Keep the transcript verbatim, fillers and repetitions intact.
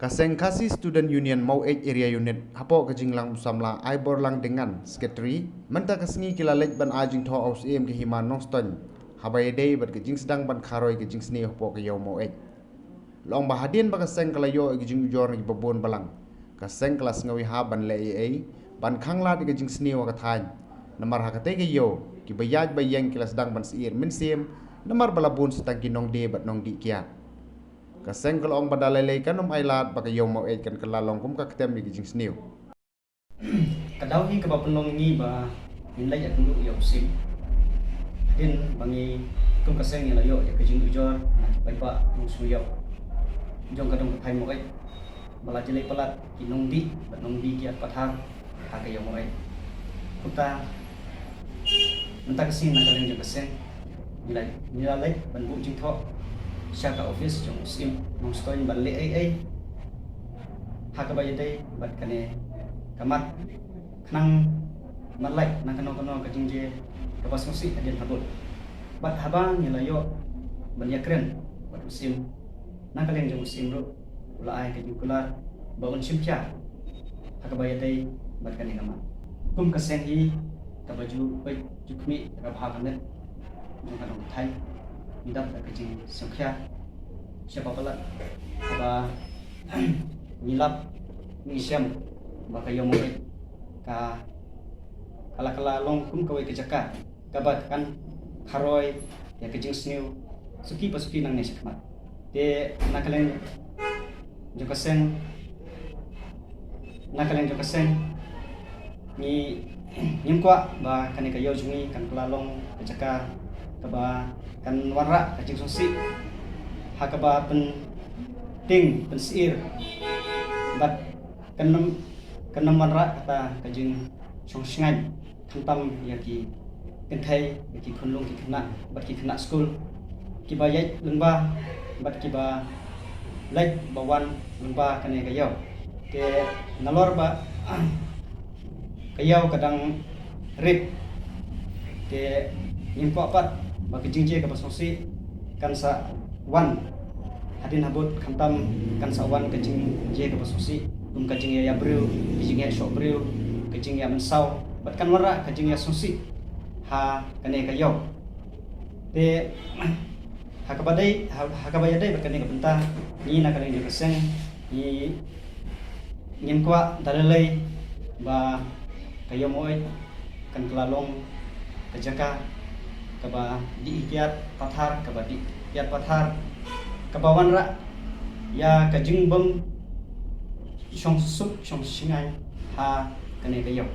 Ka seng Khasi Student Union Maweit Area Unit hapoh ka jinglang u samla Aiborlang Dengan, Secretary, mynta ka sngi ki la leit ban ai jingthoh ha u Syiem ka Hima Nongstoiñ haba ïadei bad ka jingsdang ban kharoi ka jingsniew hapoh ka ïew Maweit. La ong ba hadien ba ka seng ka la ïoh ïa ka jingujor na kiba bun balang, ka seng ka la sngewbha ban leh ei ei ban khanglad ïa ka jingsniew ha ka thaiñ. Namar ha katei ka ïew kiba ïaid ba ïeng ki la sdang ban syier mynsiem namar ba la bun sa tang ki nongdie bad nongdih kiad. Ka seng ka la ong ba da lei lei kan ym ailad ba ka ïew Maweit kan kylla long kum ka ktem ïa ka jingsniew. Ka daw hi kaba pynlong ngi ba ngin leit ïakynduh ïa u Syiem. Hadien ba ngi kum ka seng ngi la ïoh ïa ka jingujor na ki paidbah nongshong ïew jong ka dong ka thaiñ Maweit ba la jlei palat ki nongdih bad nongdie kiad pathar ha ka ïew Maweit. Kumta mynta ka sngi na ka liang jong ka seng ngi la, ngi la leit ban buh jingthoh sha ka office jong u Syiem Nongstoiñ ban leh ei ei ha kaba ïadei bad kane ka mat, khnang ban lait na kano kano ka jingjia kaba sngewsih hadien habud. Bad haba ngi la ïoh ban ïakren bad u Syiem, na ka liang jong u Syiem ruh u la ai ka jingkular ba un shim khia ha kaba ïadei bad kane ka mat. Kum ka seng hi kaba ju peit ju khmih ka bha ka met jong ka dong ka thaiñ, ngi dap da ka jingsngewkhia sha ba palat kaba ngi lap ngi shem ba ka ïew Maweit ka, ka la, ka la long kum kawei ka jaka kaba kan kharoi ïa ka jingsniew suki pa suki nangne shakhmat. Te na ka liang jong ka seng, na ka liang jong ka seng ngi, ngim kwah ba kane ka ïew jong ngi kan kylla long ka jaka kaba kan wanrah ka jingsngewsih ha kaba pyntieng pynsyier bad kan ym, kan ym wanrah kata ka jingshong shngaiñ khamtam ïa ki kynthei, ïa ki khunlung ki khynnah bad ki khynnah skul kiba ïaid lyngba bad kiba leit ba wan lyngba kane ka ïew. Te nalor ba ka ïew ka dang rit, te ngim kwah pat ba ka jingjia kaba sngewsih kan sa wan hadien habud, khamtam kan sa wan ka jingjia kaba sngewsih kum ka jingïaïa briew, ka jingïashoh briew, ka jingïamynsaw bad kan wanrah ka jingïasngewsih ha kane ka ïew. Te ha kaba dei, ha, ha kaba ïadei bad kane ka bynta, ngi na ka liang jong ka seng ngi, ngim kwah da lei lei ba ka ïew Maweit kan kylla long ka jaka kaba dih kiad pathar, kaba dih kiad pathar, kaba wanrah ïa ka jingbym shong suk shong shngaiñ ha kane ka ïew.